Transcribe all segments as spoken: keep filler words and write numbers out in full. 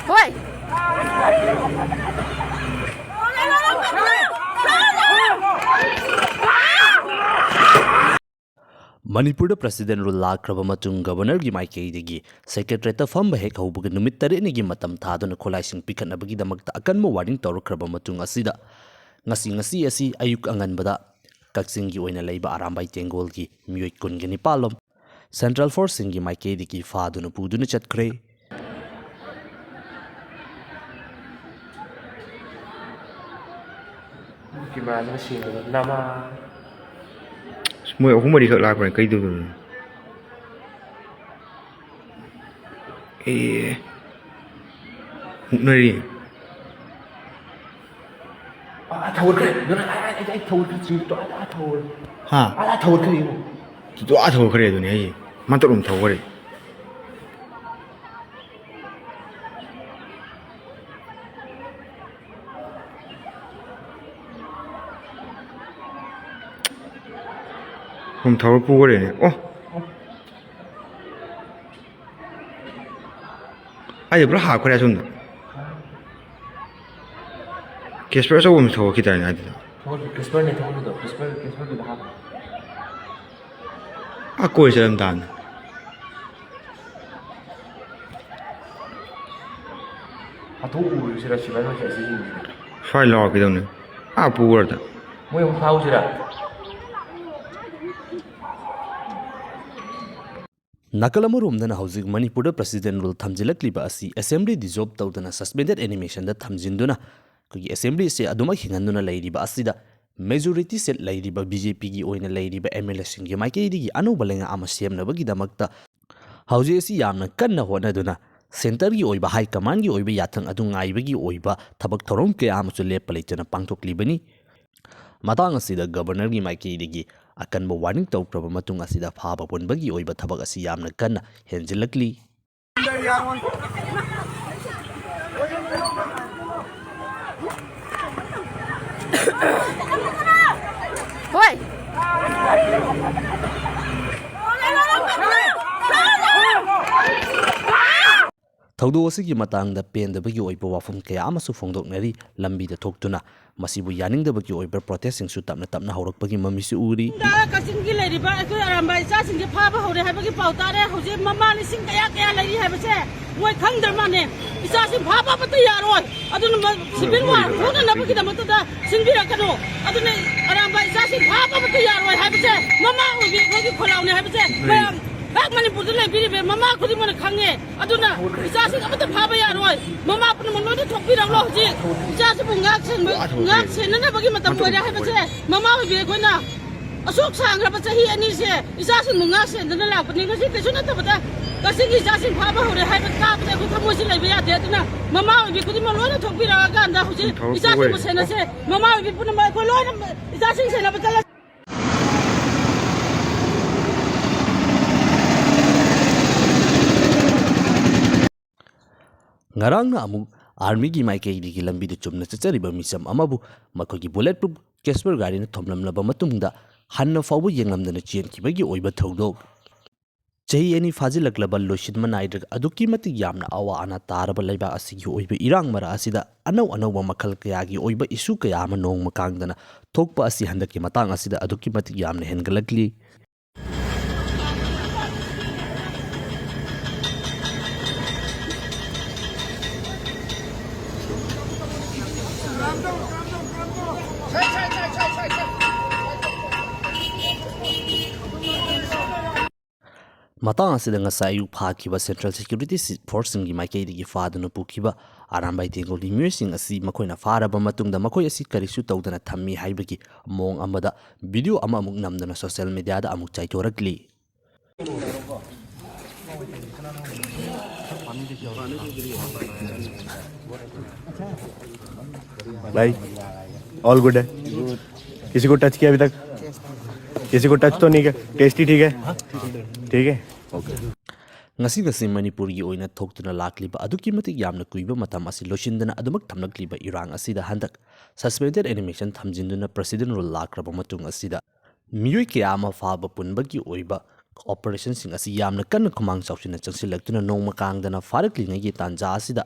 ꯍꯣꯏ꯫ ꯃꯅꯤꯄꯨꯔꯗ president rule ꯂꯥꯛꯈ꯭ꯔꯕ ꯃꯇꯨꯡ ꯒꯕꯔꯅꯔꯒꯤ ꯃꯥꯏꯀꯩꯗꯒꯤ ꯁꯦꯀ꯭ꯔꯦꯇꯔꯤꯌꯦꯠꯇ ꯐꯝꯕ ꯍꯦꯛ ꯍꯧꯕꯒ ꯅꯨꯃꯤꯠ ꯇꯔꯦꯠꯅꯤꯒꯤ ꯃꯇꯝ ꯊꯥꯗꯨꯅ ꯈꯨꯠꯂꯥꯏꯁꯤꯡ ꯄꯤꯈꯠꯅꯕꯒꯤꯗꯃꯛꯇ ꯑꯀꯟꯕ ꯋꯥꯔꯅꯤꯡ ꯇꯧꯔꯛꯈ꯭ꯔꯕ ꯃꯇꯨꯡ ꯑꯁꯤꯗ ꯉꯁꯤ, ꯉꯁꯤ ꯑꯁꯤ ꯑꯌꯨꯛ ꯑꯉꯟꯕꯗ ꯀꯛꯆꯤꯡꯒꯤ ꯑꯣꯏꯅ ꯂꯩꯕ ꯑꯔꯥꯝꯕꯥꯏ ꯇꯦꯡꯒꯣꯜꯒꯤ ꯃꯤꯑꯣꯏ ꯀꯨꯟꯒ ꯅꯤꯄꯥꯜ ꯂꯣꯝ ꯁꯦꯟꯇ꯭ꯔꯦꯜ ꯐꯣꯔꯁꯁꯤꯡꯒꯤ ꯃꯥꯏꯀꯩꯗꯒꯤ ꯐꯥꯗꯨꯅ ꯄꯨꯗꯨꯅ ꯆꯠꯈ꯭ꯔꯦ꯫ ꯀꯦꯃꯦꯔꯥꯁꯤꯅ ꯁꯦꯡꯕꯗꯣ ꯅꯃꯥ꯫ ꯑꯁ, ꯃꯣꯏ ꯑꯍꯨꯝ ꯃꯔꯤꯈꯛ ꯂꯥꯛꯄꯅꯦ, ꯀꯩ ꯇꯧꯗꯣꯏꯅꯣ? ꯑꯦ, ꯃꯨꯛꯅꯔꯤ꯫ ꯑꯥ, ꯊꯧꯒꯠꯈ꯭ꯔꯦ꯫ ꯑꯗꯨꯅ ꯑꯥ, ꯑꯥ, ꯑꯥ, ꯑꯥ, ꯊꯧꯒꯠꯈ꯭ꯔꯦ꯫ ꯆꯤꯡꯗꯣ ꯑꯥ, ꯑꯥ, ꯊꯧꯒꯠꯈ꯭ꯔꯦ꯫ ꯍꯥ? ꯑꯥ, ꯑꯥ, ꯊꯧꯒꯠꯈ꯭ꯔꯦ ꯌꯦꯡꯉꯣ꯫ ꯇꯨ ꯑꯥ ꯊꯧꯒꯠꯈ꯭ꯔꯦ ꯑꯗꯨꯅꯦ ꯍꯥꯏꯁꯦ꯫ ꯃꯇꯠ ꯑꯃ ꯊꯧꯈ꯭ꯔꯦ꯫ ꯁꯨꯝ ꯊꯧꯔ ꯄꯨꯈ꯭ꯔꯦꯅꯦ꯫ ꯑꯣ꯫ ꯑꯩꯗꯤ ꯄꯨꯔꯥ ꯍꯥꯞꯈ꯭ꯔꯦ ꯑꯁꯣꯝꯗ꯫ ꯀꯦꯁꯄꯔ ꯑꯆꯧꯕ ꯑꯃ ꯊꯣꯛꯂꯛꯈꯤꯗꯥꯏꯅꯦ ꯑꯗꯨꯗ? ꯊꯣꯛꯂꯛꯈꯤ, ꯀꯦꯁꯄꯔꯅꯦ ꯊꯣꯛꯂꯛꯈꯤꯗꯣ, ꯀꯦꯁꯄꯔ, ꯀꯦꯁꯄꯔꯗꯨꯗ ꯍꯥꯞꯈ꯭ꯔꯦ꯫ ꯑꯥ, ꯀꯣꯏ ꯆꯠꯂꯝ ꯇꯥꯕꯅꯤ꯫ ꯍꯥꯊꯨ ꯎꯔꯨꯁꯤꯔ ꯁꯤꯐꯥꯏ ꯃꯆꯥꯁꯤ ꯌꯦꯡꯁꯤꯔ? ꯁ꯭ꯋꯥꯏ ꯂꯥꯎꯔꯛꯈꯤꯗꯧꯅꯦ꯫ ꯑꯥ, ꯄꯨꯈ꯭ꯔꯗ꯫ ꯃꯣꯏ ꯑꯃꯨꯛ ꯐꯥꯎꯁꯤꯔ? ꯅꯥꯀꯜ ꯑꯃꯔꯣꯝꯗꯅ ꯍꯧꯖꯤꯛ ꯃꯅꯤꯄꯨꯔꯗ ꯄ꯭ꯔꯦꯁꯤꯗꯦꯟ ꯔꯨꯜ ꯊꯝꯖꯤꯜꯂꯛꯂꯤꯕ ꯑꯁꯤ ꯑꯦꯁꯦꯝꯕ꯭ꯂꯤ ꯗꯤꯖꯣꯜꯕ ꯇꯧꯗꯅ ꯁꯁꯄꯦꯟꯗꯦꯗ ꯑꯦꯅꯤꯃꯦꯁꯟꯗ ꯊꯝꯖꯤꯟꯗꯨꯅ ꯑꯩꯈꯣꯏꯒꯤ ꯑꯦꯁꯦꯝꯕ꯭ꯂꯤ ꯑꯁꯤ ꯑꯗꯨꯃꯛ ꯍꯤꯡꯍꯟꯗꯨꯅ ꯂꯩꯔꯤꯕ ꯑꯁꯤꯗ ꯃꯦꯖꯣꯔꯤꯇꯤ ꯁꯤꯠ ꯂꯩꯔꯤꯕ ꯕꯤ ꯖꯦ ꯄꯤꯒꯤ ꯑꯣꯏꯅ ꯂꯩꯔꯤꯕ ꯑꯦꯝ ꯑꯦꯜ ꯑꯦꯁꯤꯡꯒꯤ ꯃꯥꯏꯀꯩꯗꯒꯤ ꯑꯅꯧꯕ ꯂꯩꯉꯥꯛ ꯑꯃ ꯁꯦꯝꯅꯕꯒꯤꯗꯃꯛꯇ ꯍꯧꯖꯤꯛ ꯑꯁꯤ ꯌꯥꯝꯅ ꯀꯟꯅ ꯍꯣꯠꯅꯗꯨꯅ ꯁꯦꯟꯇꯔꯒꯤ ꯑꯣꯏꯕ ꯍꯥꯏ ꯀꯃꯥꯟꯒꯤ ꯑꯣꯏꯕ ꯌꯥꯊꯪ ꯑꯗꯨ ꯉꯥꯏꯕꯒꯤ ꯑꯣꯏꯕ ꯊꯕꯛ ꯊꯧꯔꯝ ꯀꯌꯥ ꯑꯃꯁꯨ ꯂꯦꯞꯄ ꯂꯩꯇꯅ ꯄꯥꯡꯊꯣꯛꯂꯤꯕꯅꯤ꯫ ꯃꯇꯥꯡ ꯑꯁꯤꯗ ꯒꯕꯔꯅꯔꯒꯤ ꯃꯥꯏꯀꯩꯗꯒꯤ ꯑꯀꯟꯕ ꯋꯥꯔꯅꯤꯡ ꯇꯧꯈ꯭ꯔꯕ ꯃꯇꯨꯡ ꯑꯁꯤꯗ ꯐꯥꯕ ꯄꯨꯟꯕꯒꯤ ꯑꯣꯏꯕ ꯊꯕꯛ ꯑꯁꯤ ꯌꯥꯝꯅ ꯀꯟꯅ ꯍꯦꯟꯖꯤꯜꯂꯛꯂꯤ꯫ ꯍꯣꯏ꯫ ꯊꯧꯗꯣꯛ ꯑꯁꯤꯒꯤ ꯃꯇꯥꯡꯗ ꯄꯦꯟꯗꯕꯒꯤ ꯑꯣꯏꯕ ꯋꯥꯐꯝ ꯀꯌꯥ ꯑꯃꯁꯨ ꯐꯣꯡꯗꯣꯛꯅꯔꯤ꯫ ꯂꯝꯕꯤꯗ ꯊꯣꯛꯇꯨꯅ ꯃꯁꯤꯕꯨ ꯌꯥꯅꯤꯡꯗꯕꯒꯤ ꯑꯣꯏꯕ ꯄ꯭ꯔꯣꯇꯦꯁꯁꯤꯡꯁꯨ ꯇꯞꯅ ꯇꯞꯅ ꯍꯧꯔꯛꯄꯒꯤ ꯃꯃꯤꯁꯨ ꯎꯔꯤ꯫ ꯀꯛꯆꯤꯡꯒꯤ ꯂꯩꯔꯤꯕ ꯑꯩꯈꯣꯏ ꯑꯔꯥꯝꯕꯥꯏ ꯏꯆꯥꯁꯤꯡꯁꯦ ꯐꯥꯕ ꯍꯧꯔꯦ ꯍꯥꯏꯕꯒꯤ ꯄꯥꯎ ꯇꯥꯔꯦ꯫ ꯍꯧꯖꯤꯛ ꯃꯃꯥ ꯂꯤꯁꯤꯡ ꯀꯌꯥ ꯀꯌꯥ ꯂꯩꯔꯤ ꯍꯥꯏꯕꯁꯦ ꯃꯣꯏ ꯈꯪꯗ꯭ꯔ ꯃꯥꯜꯂꯦ꯫ ꯏꯆꯥꯁꯤꯡ ꯐꯥꯕ ꯑꯃꯠꯇ ꯌꯥꯔꯣꯏ꯫ ꯑꯗꯨꯅ ꯃ-, civil war ꯊꯣꯛꯅꯅꯕꯒꯤꯗꯃꯛꯇꯗ ꯁꯤꯟꯕꯤꯔꯛꯀꯅꯨ꯫ ꯑꯗꯨꯅ ꯑꯔꯥꯝꯕꯥꯏ ꯏꯆꯥꯁꯤꯡ ꯐꯥꯕ ꯑꯃꯠꯇ ꯌꯥꯔꯣꯏ ꯍꯥꯏꯕꯁꯦ ꯃꯃꯥ ꯑꯣꯏꯕꯤ ꯑꯩꯈꯣꯏꯒꯤ ꯈꯣꯜꯂꯥꯎꯅꯤ ꯍꯥꯏꯕꯁꯦ ꯃꯌꯥꯝ ꯍꯦꯛ ꯃꯅꯤꯄꯨꯔꯗ ꯂꯩꯕꯤꯔꯤꯕ ꯃꯃꯥ ꯈꯨꯗꯤꯡꯃꯛꯅ ꯈꯪꯉꯦ꯫ ꯑꯗꯨꯅ ꯏꯆꯥꯁꯤꯡ ꯑꯃꯠꯇ ꯐꯥꯕ ꯌꯥꯔꯣꯏ꯫ ꯃꯃꯥ ꯄꯨꯝꯅꯃꯛ ꯂꯣꯏꯅ ꯊꯣꯛꯄꯤꯔꯛꯂꯣ꯫ ꯍꯧꯖꯤꯛ ꯏꯆꯥꯁꯤꯕꯨ ꯉꯥꯛ ꯁꯦꯟꯕ, ꯉꯥꯛ ꯁꯦꯟꯅꯅꯕꯒꯤ ꯃꯇꯝ ꯑꯣꯏꯔꯦ ꯍꯥꯏꯕꯁꯦ ꯃꯃꯥ ꯑꯣꯏꯕꯤ ꯑꯩꯈꯣꯏꯅ ꯑꯁꯨꯛ ꯁꯥꯡꯈ꯭ꯔꯕ ꯆꯍꯤ ꯑꯅꯤꯁꯦ ꯏꯆꯥꯁꯤꯡꯕꯨ ꯉꯥꯛ ꯁꯦꯟꯗꯨꯅ ꯂꯥꯛꯄꯅꯤ꯫ ꯉꯁꯤ ꯀꯩꯁꯨ ꯅꯠꯇꯕꯗ ꯀꯛꯆꯤꯡꯒꯤ ꯏꯆꯥꯁꯤꯡ ꯐꯥꯕ ꯍꯧꯔꯦ ꯍꯥꯏꯕ ꯇꯥꯕꯗ ꯑꯩꯈꯣꯏ ꯊꯃꯣꯏꯁꯤ ꯂꯩꯕ ꯌꯥꯗꯦ꯫ ꯑꯗꯨꯅ ꯃꯃꯥ ꯑꯣꯏꯕꯤ ꯈꯨꯗꯤꯡꯃꯛ ꯂꯣꯏꯅ ꯊꯣꯛꯄꯤꯔꯛꯑꯀꯥꯟꯗ ꯍꯧꯖꯤꯛ ꯏꯆꯥꯁꯤꯡꯕꯨ ꯁꯦꯟꯅꯁꯦ꯫ ꯃꯃꯥ ꯑꯣꯏꯕꯤ ꯄꯨꯝꯅꯃꯛ ꯑꯩꯈꯣꯏ ꯂꯣꯏꯅ ꯏꯆꯥꯁꯤꯡ ꯁꯦꯟꯅꯕ ꯆꯠꯂꯁꯤ꯫ ꯉꯔꯥꯡꯅ ꯑꯃꯨꯛ ꯑꯥꯔꯃꯤꯒꯤ ꯃꯥꯏꯀꯩꯗꯒꯤ ꯂꯝꯕꯤꯗ ꯆꯨꯝꯅ ꯆꯠꯆꯔꯤꯕ ꯃꯤꯆꯝ ꯑꯃꯕꯨ ꯃꯈꯣꯏꯒꯤ bullet proof Casper ꯒꯥꯔꯤꯅ ꯊꯣꯝꯂꯝꯂꯕ ꯃꯇꯨꯡꯗ ꯍꯟꯅ ꯐꯥꯎꯕ ꯌꯦꯡꯂꯝꯗꯅ ꯆꯦꯟꯈꯤꯕꯒꯤ ꯑꯣꯏꯕ ꯊꯧꯗꯣꯛ꯫ ꯆꯍꯤ ꯑꯅꯤ ꯐꯥꯖꯤꯜꯂꯛꯂꯕ ꯂꯣꯏꯁꯤꯟꯕ ꯅꯥꯏꯗ꯭ꯔꯒ ꯑꯗꯨꯛꯀꯤ ꯃꯇꯤꯛ ꯌꯥꯝꯅ ꯑꯋꯥ ꯑꯅꯥ ꯇꯥꯔꯕ ꯂꯩꯕꯥꯛ ꯑꯁꯤꯒꯤ ꯑꯣꯏꯕ ꯏꯔꯥꯡ ꯃꯔꯛ ꯑꯁꯤꯗ ꯑꯅꯧ ꯑꯅꯧꯕ ꯃꯈꯜ ꯀꯌꯥꯒꯤ ꯑꯣꯏꯕ issue ꯀꯌꯥ ꯑꯃ ꯅꯣꯡꯃ ꯀꯥꯡꯗꯅ ꯊꯣꯛꯄ ꯑꯁꯤ ꯍꯟꯗꯛꯀꯤ ꯃꯇꯥꯡ ꯑꯁꯤꯗ ꯑꯗꯨꯛꯀꯤ ꯃꯇꯤꯛ ꯌꯥꯝꯅ ꯍꯦꯟꯒꯠꯂꯛꯂꯤ꯫ ꯃꯇꯥꯡ ꯑꯁꯤꯗ ꯉꯁꯥꯏ ꯑꯌꯨꯛ ꯐꯥꯈꯤꯕ Central Security Forceꯁꯤꯡꯒꯤ ꯃꯥꯏꯀꯩꯗꯒꯤ ꯐꯥꯗꯨꯅ ꯄꯨꯈꯤꯕ ꯑꯔꯥꯝꯕꯥꯏ ꯇꯦꯡꯒꯣꯜꯒꯤ ꯃꯤꯑꯣꯏꯁꯤꯡ ꯑꯁꯤ ꯃꯈꯣꯏꯅ ꯐꯥꯔꯕ ꯃꯇꯨꯡꯗ ꯃꯈꯣꯏ ꯑꯁꯤ ꯀꯔꯤꯁꯨ ꯇꯧꯗꯅ ꯊꯝꯃꯤ ꯍꯥꯏꯕꯒꯤ ꯃꯑꯣꯡ ꯑꯃꯗ video ꯑꯃ ꯑꯃꯨꯛ ꯅꯝꯗꯨꯅ social mediaꯗ ꯑꯃꯨꯛ ꯆꯥꯏꯊꯣꯔꯛꯂꯤ꯫ भाई, all good है? किसी को touch किया अभी तक? किसी को touch तो नहीं किया? Tasty ठीक है? ठीक है? Okay. ꯉꯁꯤ ꯉꯁꯤ ꯃꯅꯤꯄꯨꯔꯒꯤ ꯑꯣꯏꯅ ꯊꯣꯛꯇꯨꯅ ꯂꯥꯛꯂꯤꯕ ꯑꯗꯨꯛꯀꯤ ꯃꯇꯤꯛ ꯌꯥꯝꯅ ꯀꯨꯏꯕ ꯃꯇꯝ ꯑꯁꯤ ꯂꯣꯏꯁꯤꯟꯗꯅ ꯑꯗꯨꯃꯛ ꯊꯝꯂꯛꯂꯤꯕ ꯏꯔꯥꯡ ꯑꯁꯤꯗ ꯍꯟꯗꯛ suspended animation ꯊꯝꯖꯤꯟꯗꯨꯅ president rule ꯂꯥꯛꯈ꯭ꯔꯕ ꯃꯇꯨꯡ ꯑꯁꯤꯗ ꯃꯤꯑꯣꯏ ꯀꯌꯥ ꯑꯃ ꯐꯥꯕ ꯄꯨꯟꯕꯒꯤ ꯑꯣꯏꯕ ꯑꯣꯄꯔꯦꯁꯟꯁꯤꯡ ꯑꯁꯤ ꯌꯥꯝꯅ ꯀꯟꯅ ꯈꯨꯃꯥꯡ ꯆꯥꯎꯁꯤꯟꯅ ꯆꯪꯁꯤꯜꯂꯛꯇꯨꯅ ꯅꯣꯡꯃ ꯀꯥꯡꯗꯅ ꯐꯥꯔꯛꯂꯤꯉꯩꯒꯤ ꯇꯥꯟꯖꯥ ꯑꯁꯤꯗ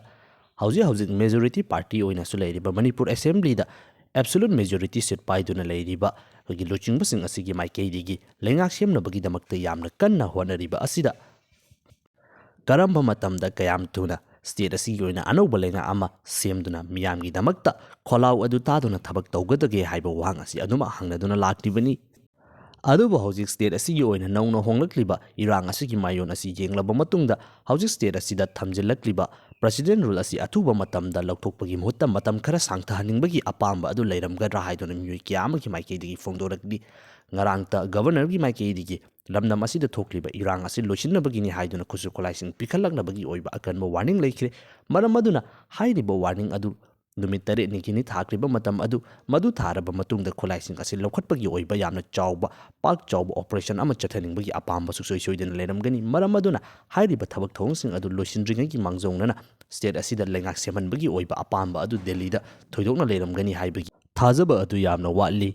ꯍꯧꯖꯤꯛ ꯍꯧꯖꯤꯛ ꯃꯦꯖꯣꯔꯤꯇꯤ ꯄꯥꯔꯇꯤ ꯑꯣꯏꯅꯁꯨ ꯂꯩꯔꯤꯕ ꯃꯅꯤꯄꯨꯔ ꯑꯦꯁꯦꯝꯕ꯭ꯂꯤꯗ ꯑꯦꯕꯁꯣꯂꯨꯠ ꯃꯦꯖꯣꯔꯤꯇꯤ ꯁꯤꯠ ꯄꯥꯏꯗꯨꯅ ꯂꯩꯔꯤꯕ ꯑꯩꯈꯣꯏꯒꯤ ꯂꯨꯆꯤꯡꯕꯁꯤꯡ ꯑꯁꯤꯒꯤ ꯃꯥꯏꯀꯩꯗꯒꯤ ꯂꯩꯉꯥꯛ ꯁꯦꯝꯅꯕꯒꯤꯗꯃꯛꯇ ꯌꯥꯝꯅ ꯀꯟꯅ ꯍꯣꯠꯅꯔꯤꯕ ꯑꯁꯤꯗ ꯀꯔꯝꯕ ꯃꯇꯝꯗ ꯀꯌꯥꯝ ꯊꯨꯅ ꯁ꯭ꯇꯦꯠ ꯑꯁꯤꯒꯤ ꯑꯣꯏꯅ ꯑꯅꯧꯕ ꯂꯩꯉꯥꯛ ꯑꯃ ꯁꯦꯝꯗꯨꯅ ꯃꯤꯌꯥꯝꯒꯤꯗꯃꯛꯇ ꯈꯣꯜꯂꯥꯎ ꯑꯗꯨ ꯇꯥꯗꯨꯅ ꯊꯕꯛ ꯇꯧꯒꯗꯒꯦ ꯍꯥꯏꯕ ꯋꯥꯍꯪ ꯑꯁꯤ ꯑꯗꯨꯃꯛ ꯍꯪꯅꯗꯨꯅ ꯂꯥꯛꯂꯤꯕꯅꯤ꯫ ꯑꯗꯨꯕꯨ ꯍꯧꯖꯤꯛ ꯁ꯭ꯇꯦꯠ ꯑꯁꯤꯒꯤ ꯑꯣꯏꯅ ꯅꯧꯅ ꯍꯣꯡꯂꯛꯂꯤꯕ ꯏꯔꯥꯡ ꯑꯁꯤꯒꯤ ꯃꯥꯏꯑꯣꯟ ꯑꯁꯤ ꯌꯦꯡꯂꯕ ꯃꯇꯨꯡꯗ ꯍꯧꯖꯤꯛ ꯁ꯭ꯇꯦꯠ ꯑꯁꯤꯗ ꯊꯝꯖꯤꯜꯂꯛꯂꯤꯕ ꯄ꯭ꯔꯁꯤꯗꯦꯟ ꯔꯨꯜ ꯑꯁꯤ ꯑꯊꯨꯕ ꯃꯇꯝꯗ ꯂꯧꯊꯣꯛꯄꯒꯤ ꯃꯍꯨꯠꯇ ꯃꯇꯝ ꯈꯔ ꯁꯥꯡꯊꯍꯟꯅꯤꯡꯕꯒꯤ ꯑꯄꯥꯝꯕ ꯑꯗꯨ ꯂꯩꯔꯝꯒꯗ꯭ꯔꯥ ꯍꯥꯏꯗꯨꯅ ꯃꯤꯑꯣꯏ ꯀꯌꯥ ꯑꯃꯒꯤ ꯃꯥꯏꯀꯩꯗꯒꯤ ꯐꯣꯡꯗꯣꯔꯛꯂꯤ꯫ ꯉꯔꯥꯡꯇ ꯒꯕꯔꯅꯔꯒꯤ ꯃꯥꯏꯀꯩꯗꯒꯤ ꯂꯝꯗꯝ ꯑꯁꯤꯗ ꯊꯣꯛꯂꯤꯕ ꯏꯔꯥꯡ ꯑꯁꯤ ꯂꯣꯏꯁꯤꯟꯅꯕꯒꯤꯅꯤ ꯍꯥꯏꯗꯨꯅ ꯈꯨꯠꯁꯨ ꯈꯨꯠꯂꯥꯏꯁꯤꯡ ꯄꯤꯈꯠꯂꯛꯅꯕꯒꯤ ꯑꯣꯏꯕ ꯑꯀꯟꯕ ꯋꯥꯔꯅꯤꯡ ꯂꯩꯈ꯭ꯔꯦ꯫ ꯃꯔꯝ ꯑꯗꯨꯅ ꯍꯥꯏꯔꯤꯕ ꯋꯥꯔꯅꯤꯡ ꯑꯗꯨ ꯅꯨꯃꯤꯠ ꯇꯔꯦꯠꯅꯤꯒꯤꯅꯤ ꯊꯥꯈ꯭ꯔꯤꯕ ꯃꯇꯝ ꯑꯗꯨ, ꯃꯗꯨ ꯊꯥꯔꯕ ꯃꯇꯨꯡꯗ ꯈꯨꯠꯂꯥꯏꯁꯤꯡ ꯑꯁꯤ ꯂꯧꯈꯠꯄꯒꯤ ꯑꯣꯏꯕ ꯌꯥꯝꯅ ꯆꯥꯎꯕ, ꯄꯥꯛ ꯆꯥꯎꯕ ꯑꯣꯄꯔꯦꯁꯟ ꯑꯃ ꯆꯠꯊꯅꯤꯡꯕꯒꯤ ꯑꯄꯥꯝꯕ ꯁꯨꯡꯁꯣꯏ ꯁꯣꯏꯗꯅ ꯂꯩꯔꯝꯒꯅꯤ꯫ ꯃꯔꯝ ꯑꯗꯨꯅ ꯍꯥꯏꯔꯤꯕ ꯊꯕꯛ ꯊꯧꯔꯝꯁꯤꯡ ꯑꯗꯨ ꯂꯣꯏꯁꯤꯟꯗ꯭ꯔꯤꯉꯩꯒꯤ ꯃꯥꯡꯖꯧꯅꯅ ꯁ꯭ꯇꯦꯠ ꯑꯁꯤꯗ ꯂꯩꯉꯥꯛ ꯁꯦꯝꯍꯟꯕꯒꯤ ꯑꯣꯏꯕ ꯑꯄꯥꯝꯕ ꯑꯗꯨ ꯗꯦꯜꯂꯤꯗ ꯊꯣꯏꯗꯣꯛꯅ ꯂꯩꯔꯝꯒꯅꯤ ꯍꯥꯏꯕꯒꯤ ꯊꯥꯖꯕ ꯑꯗꯨ ꯌꯥꯝꯅ ꯋꯥꯠꯂꯤ꯫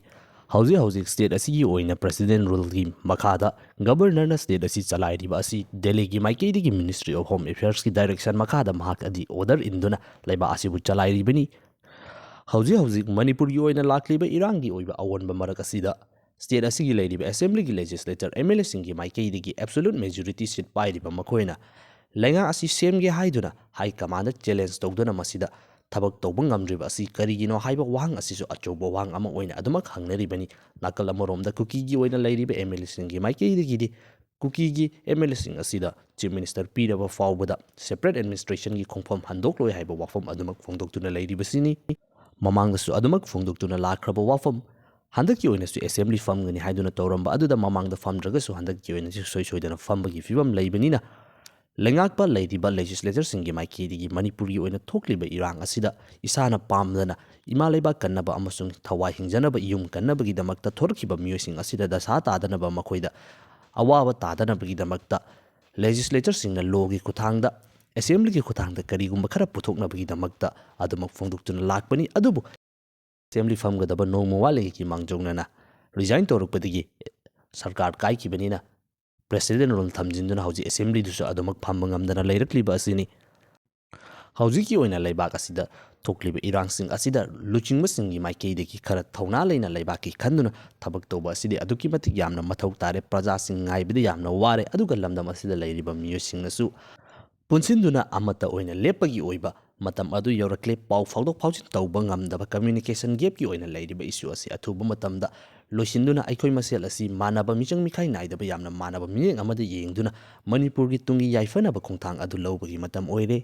ꯍꯧꯖꯤꯛ ꯍꯧꯖꯤꯛ ꯁ꯭ꯇꯦꯠ ꯑꯁꯤꯒꯤ ꯑꯣꯏꯅ ꯄ꯭ꯔꯁꯤꯗꯦꯟ ꯔꯨꯜꯒꯤ ꯃꯈꯥꯗ ꯒꯕꯔꯅꯔꯅ ꯁ꯭ꯇꯦꯠ ꯑꯁꯤ ꯆꯂꯥꯏꯔꯤꯕ ꯑꯁꯤ ꯗꯦꯜꯂꯤꯒꯤ ꯃꯥꯏꯀꯩꯗꯒꯤ ꯃꯤꯅꯤꯁꯇ꯭ꯔꯤ ꯑꯣꯐ ꯍꯣꯝ ꯑꯦꯐꯤꯌꯔꯁꯀꯤ ꯗꯥꯏꯔꯦꯛꯁꯟ ꯃꯈꯥꯗ ꯃꯍꯥꯛ ꯑꯗꯤ ꯑꯣꯔꯗꯔ ꯏꯟꯗꯨꯅ ꯂꯩꯕꯥꯛ ꯑꯁꯤꯕꯨ ꯆꯂꯥꯏꯔꯤꯕꯅꯤ꯫ ꯍꯧꯖꯤꯛ ꯍꯧꯖꯤꯛ ꯃꯅꯤꯄꯨꯔꯒꯤ ꯑꯣꯏꯅ ꯂꯥꯛꯂꯤꯕ ꯏꯔꯥꯡꯒꯤ ꯑꯣꯏꯕ ꯑꯑꯣꯟꯕ ꯃꯔꯛ ꯑꯁꯤꯗ ꯁ꯭ꯇꯦꯠ ꯑꯁꯤꯒꯤ ꯂꯩꯔꯤꯕ ꯑꯦꯁꯦꯝꯕ꯭ꯂꯤꯒꯤ ꯂꯦꯖꯤꯁꯂꯦꯇꯔ ꯑꯦꯝ ꯑꯦꯜ ꯑꯦꯁꯤꯡꯒꯤ ꯃꯥꯏꯀꯩꯗꯒꯤ ꯑꯦꯕꯁꯣꯂꯨꯠ ꯃꯦꯖꯣꯔꯤꯇꯤ ꯁꯤꯠ ꯄꯥꯏꯔꯤꯕ ꯃꯈꯣꯏꯅ ꯂꯩꯉꯥꯛ ꯑꯁꯤ ꯁꯦꯝꯒꯦ ꯍꯥꯏꯗꯨꯅ ꯍꯥꯏ ꯀꯃꯥꯟꯗ ꯆꯦꯂꯦꯟꯖ ꯇꯧꯗꯨꯅ ꯃꯁꯤꯗ ꯊꯕꯛ ꯇꯧꯕ ꯉꯝꯗ꯭ꯔꯤꯕ ꯑꯁꯤ ꯀꯔꯤꯒꯤꯅꯣ ꯍꯥꯏꯕ ꯋꯥꯍꯪ ꯑꯁꯤꯁꯨ ꯑꯆꯧꯕ ꯋꯥꯍꯪ ꯑꯃ ꯑꯣꯏꯅ ꯑꯗꯨꯃꯛ ꯍꯪꯅꯔꯤꯕꯅꯤ꯫ ꯅꯥꯀꯜ ꯑꯃꯔꯣꯝꯗ ꯀꯨꯀꯤꯒꯤ ꯑꯣꯏꯅ ꯂꯩꯔꯤꯕ ꯑꯦꯝ ꯑꯦꯜ ꯑꯦꯁꯤꯡꯒꯤ ꯃꯥꯏꯀꯩꯗꯒꯤꯗꯤ ꯀꯨꯀꯤꯒꯤ ꯑꯦꯝ ꯑꯦꯜ ꯑꯦꯁꯤꯡ ꯑꯁꯤꯗ ꯆꯤꯐ ꯃꯤꯅꯤꯁꯇꯔ ꯄꯤꯔꯕ ꯐꯥꯎꯕꯗ ꯁꯦꯄꯔꯦꯠ ꯑꯦꯗꯃꯤꯅꯤꯁꯇ꯭ꯔꯦꯁꯟꯒꯤ ꯈꯣꯡꯐꯝ ꯍꯟꯗꯣꯛꯂꯣꯏ ꯍꯥꯏꯕ ꯋꯥꯐꯝ ꯑꯗꯨꯃꯛ ꯐꯣꯡꯗꯣꯛꯇꯨꯅ ꯂꯩꯔꯤꯕꯁꯤꯅꯤ꯫ ꯃꯃꯥꯡꯗꯁꯨ ꯑꯗꯨꯃꯛ ꯐꯣꯡꯗꯣꯛꯇꯨꯅ ꯂꯥꯛꯈ꯭ꯔꯕ ꯋꯥꯐꯝ, ꯍꯟꯗꯛꯀꯤ ꯑꯣꯏꯅꯁꯨ ꯑꯦꯁꯦꯝꯕ꯭ꯂꯤ ꯐꯝꯒꯅꯤ ꯍꯥꯏꯗꯨꯅ ꯇꯧꯔꯝꯕ ꯑꯗꯨꯗ ꯃꯃꯥꯡꯗ ꯐꯝꯗ꯭ꯔꯒꯁꯨ ꯍꯟꯗꯛꯀꯤ ꯑꯣꯏꯅꯁꯨ ꯁꯣꯏ ꯁꯣꯏꯗꯅ ꯐꯝꯕꯒꯤ ꯐꯤꯕꯝ ꯂꯩꯕꯅꯤꯅ, ꯂꯩꯉꯥꯛꯄ ꯂꯩꯔꯤꯕ ꯂꯦꯖꯤꯁꯂꯦꯇꯔꯁꯤꯡꯒꯤ ꯃꯥꯏꯀꯩꯗꯒꯤ ꯃꯅꯤꯄꯨꯔꯒꯤ ꯑꯣꯏꯅ ꯊꯣꯛꯂꯤꯕ ꯏꯔꯥꯡ ꯑꯁꯤꯗ ꯏꯁꯥꯅ ꯄꯥꯝꯗꯅ ꯏꯃꯥ ꯂꯩꯕꯥꯛ ꯀꯟꯅꯕ ꯑꯃꯁꯨꯡ ꯊꯋꯥꯏ ꯍꯤꯡꯖꯅꯕ, ꯌꯨꯝ ꯀꯟꯅꯕꯒꯤꯗꯃꯛꯇ ꯊꯣꯔꯛꯈꯤꯕ ꯃꯤꯑꯣꯏꯁꯤꯡ ꯑꯁꯤꯗ ꯗꯁꯥ ꯇꯥꯗꯅꯕ, ꯃꯈꯣꯏꯗ ꯑꯋꯥꯕ ꯇꯥꯗꯅꯕꯒꯤꯗꯃꯛꯇ ꯂꯦꯖꯤꯁꯂꯦꯇꯔꯁꯤꯡꯅ ꯂꯣꯒꯤ ꯈꯨꯠꯊꯥꯡꯗ, ꯑꯦꯁꯦꯝꯕ꯭ꯂꯤꯒꯤ ꯈꯨꯠꯊꯥꯡꯗ ꯀꯔꯤꯒꯨꯝꯕ ꯈꯔ ꯄꯨꯊꯣꯛꯅꯕꯒꯤꯗꯃꯛꯇ ꯑꯗꯨꯃꯛ ꯐꯣꯡꯗꯣꯛꯇꯨꯅ ꯂꯥꯛꯄꯅꯤ꯫ ꯑꯗꯨꯕꯨ ꯑꯦꯁꯦꯝꯕ꯭ꯂꯤ ꯐꯝꯒꯗꯕ ꯅꯣꯡꯃ ꯋꯥꯠꯂꯤꯉꯩꯒꯤ ꯃꯥꯡꯖꯧꯅꯅ ꯔꯤꯖꯥꯏꯟ ꯇꯧꯔꯛꯄꯗꯒꯤ ꯁꯔꯀꯥꯔ ꯀꯥꯏꯈꯤꯕꯅꯤꯅ ꯄ꯭ꯔꯦꯁꯤꯗꯦꯟ ꯔꯨꯜ ꯊꯝꯖꯤꯟꯗꯨꯅ ꯍꯧꯖꯤꯛ ꯑꯦꯁꯦꯝꯕ꯭ꯂꯤꯗꯨꯁꯨ ꯑꯗꯨꯃꯛ ꯐꯝꯕ ꯉꯝꯗꯅ ꯂꯩꯔꯛꯂꯤꯕ ꯑꯁꯤꯅꯤ꯫ ꯍꯧꯖꯤꯛꯀꯤ ꯑꯣꯏꯅ ꯂꯩꯕꯥꯛ ꯑꯁꯤꯗ ꯊꯣꯛꯂꯤꯕ ꯏꯔꯥꯡꯁꯤꯡ ꯑꯁꯤꯗ ꯂꯨꯆꯤꯡꯕꯁꯤꯡꯒꯤ ꯃꯥꯏꯀꯩꯗꯒꯤ ꯈꯔ ꯊꯧꯅꯥ ꯂꯩꯅ ꯂꯩꯕꯥꯛꯀꯤ ꯈꯟꯗꯨꯅ ꯊꯕꯛ ꯇꯧꯕ ꯑꯁꯤꯗꯤ ꯑꯗꯨꯛꯀꯤ ꯃꯇꯤꯛ ꯌꯥꯝꯅ ꯃꯊꯧ ꯇꯥꯔꯦ꯫ ꯄ꯭ꯔꯖꯥꯁꯤꯡ ꯉꯥꯏꯕꯗ ꯌꯥꯝꯅ ꯋꯥꯔꯦ, ꯑꯗꯨꯒ ꯂꯝꯗꯝ ꯑꯁꯤꯗ ꯂꯩꯔꯤꯕ ꯃꯤꯑꯣꯏꯁꯤꯡꯅꯁꯨ ꯄꯨꯟꯁꯤꯟꯗꯨꯅ ꯑꯃꯠꯇ ꯑꯣꯏꯅ ꯂꯦꯞꯄꯒꯤ ꯑꯣꯏꯕ ꯃꯇꯝ ꯑꯗꯨ ꯌꯧꯔꯛꯂꯦ꯫ ꯄꯥꯎ ꯐꯥꯎꯗꯣꯛ ꯐꯥꯎꯖꯤꯟ ꯇꯧꯕ ꯉꯝꯗꯕ, ꯀꯝꯃ꯭ꯌꯨꯅꯤꯀꯦꯁꯟ ꯒꯦꯞꯀꯤ ꯑꯣꯏꯅ ꯂꯩꯔꯤꯕ ꯏꯁꯨ ꯑꯁꯤ ꯑꯊꯨꯕ ꯃꯇꯝꯗ ꯂꯣꯏꯁꯤꯟꯗꯨꯅ ꯑꯩꯈꯣꯏ ꯃꯁꯦꯜ ꯑꯁꯤ ꯃꯥꯟꯅꯕ ꯃꯤꯆꯪ ꯃꯤꯈꯥꯏ ꯅꯥꯏꯗꯕ ꯌꯥꯝꯅ ꯃꯥꯟꯅꯕ ꯃꯤꯠꯌꯦꯡ ꯑꯃꯗ ꯌꯦꯡꯗꯨꯅ ꯃꯅꯤꯄꯨꯔꯒꯤ ꯇꯨꯡꯒꯤ ꯌꯥꯏꯐꯅꯕ ꯈꯣꯡꯊꯥꯡ ꯑꯗꯨ ꯂꯧꯕꯒꯤ ꯃꯇꯝ ꯑꯣꯏꯔꯦ꯫